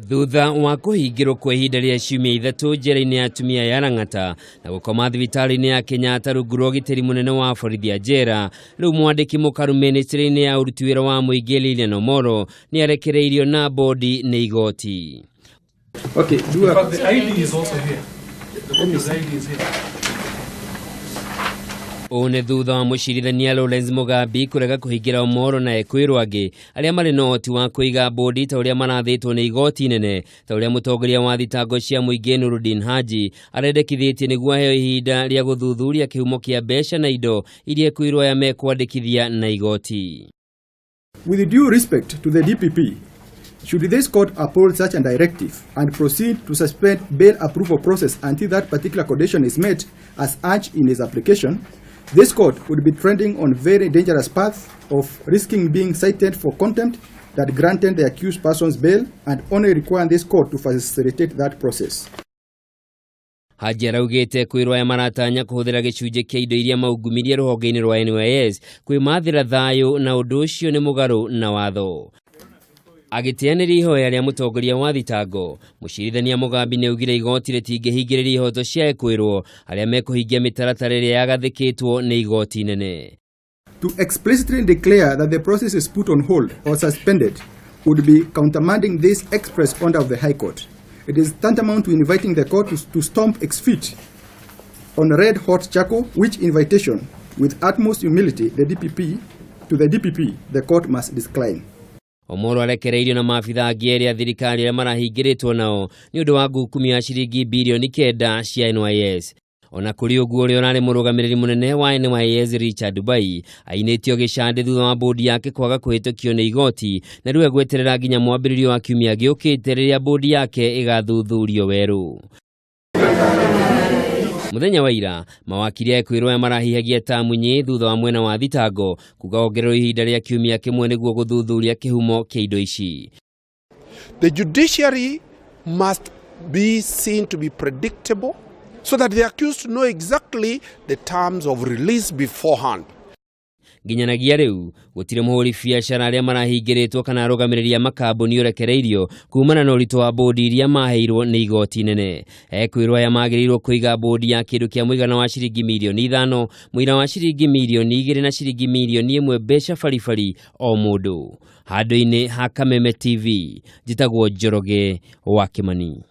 Thutha wa kũhingĩrwo kwa ihinda rĩa ciumia 3 njera-inĩ ya atumia ya Lang'ata na gũkoma thibitarĩ-inĩ ya Kenyatta rungu rwa ũgitĩri mũnene wa borithi a njera, rĩu mwandĩki mũkaru ministry-inĩ ya ũruti wĩra wa mũingĩ Lilian Omoro nĩ arekereirio na bodi nĩ igoti. Okay, do In fact, the ID is also here. The copy of the ID is here. Ũũ nĩ thutha wa mũcirithania Lawrence Mugambi kũrega kũhingĩra Omoro na ekwĩrwo angĩ arĩa marĩ na ũhoti wa kũiga bodi ta ũrĩa marathĩtwo nĩ igoti nene, ta ũrĩa mũtongoria wa thitango cia mũingĩ Nurudin Haji arendekithĩtie nĩguo aheo ihinda rĩa gũthuthuria kĩhumo kĩa mbeca na indo iria ekwĩrwo aya mekwandĩkithia na igoti. With due respect to the DPP, should this court uphold such a directive and proceed to suspend bail approval process until that particular condition is met as urged in his application, this court would be treading on very dangerous path of risking being cited for contempt that granted the accused person's bail and only require this court to facilitate that process. Haji araugĩte kwĩrwo aya maratanya kũhũthĩra gĩcunjĩ kĩa indo iria maungumirie rũhonge-inĩ rwa NYS kwĩmathĩra thayũ na ũndũ ũcio nĩ mũgarũ na watho. Agĩteanĩria ihoya rĩa mũtongoria wa thitango, mũcirithania Mugambi nĩ augire igoti rĩtingĩhingĩrĩria ihoto cia ekwĩrwo arĩa mekũhingia mĩtaratara ĩrĩa yagathĩkĩtwo nĩ igoti nene. To explicitly declare that the process is put on hold or suspended would be countermanding this express order of the High Court. It is tantamount to inviting the court to stomp its feet on red hot charcoal, which invitation, with utmost humility, the DPP, to the DPP, the court must decline. Omoro arekereirio na maabitha angĩ erĩ a thirikari arĩa marahingĩrĩtwo nao nĩ ũndũ wa ngukumio ya ciringi birioni 9 cia NYS. Ona kũrĩ ũguo, ũrĩa ũrarĩ mũrũgamĩrĩri mũnene wa NYS Richard Bai ainĩtio gĩcandĩ thutha wa bodi yake kwaga kũhĩtũkio nĩ igoti, na rĩu egweterera nginya mwambĩrĩrio wa kiumia gĩũkĩte rĩrĩa bodi yake ĩgathuthurio werũ. Mũthenya wa ira mawakiri a ekwĩrwo aya marahihagia tamunyi thutha wa mwena wa thitango kuga ongererwo ihinda rĩa kiumia kĩmwe nĩguo gũthuthuria kĩhumo kĩa indo ici. The judiciary must be seen to be predictable so that the accused know exactly the terms of release beforehand. Nginyanagia rĩu gũtirĩ mũhũri biacara arĩa marahingĩrĩtwo kana arũgamĩrĩri a makambuni ũrekereirio kumana na ũritũ wa bodi iria maheirwo nĩ igoti nene. Ekwĩrwo aya magĩrĩirwo kũiga bodi ya kĩndũ kĩa mũigana wa ciringi mirioni 5, mũira wa ciringi mirioni 2 na ciringi mirioni 1 mbeca baribari o mũndũ. Handũ-inĩ ha Kameme TV, njĩtagwo Njoroge wa Kĩmani.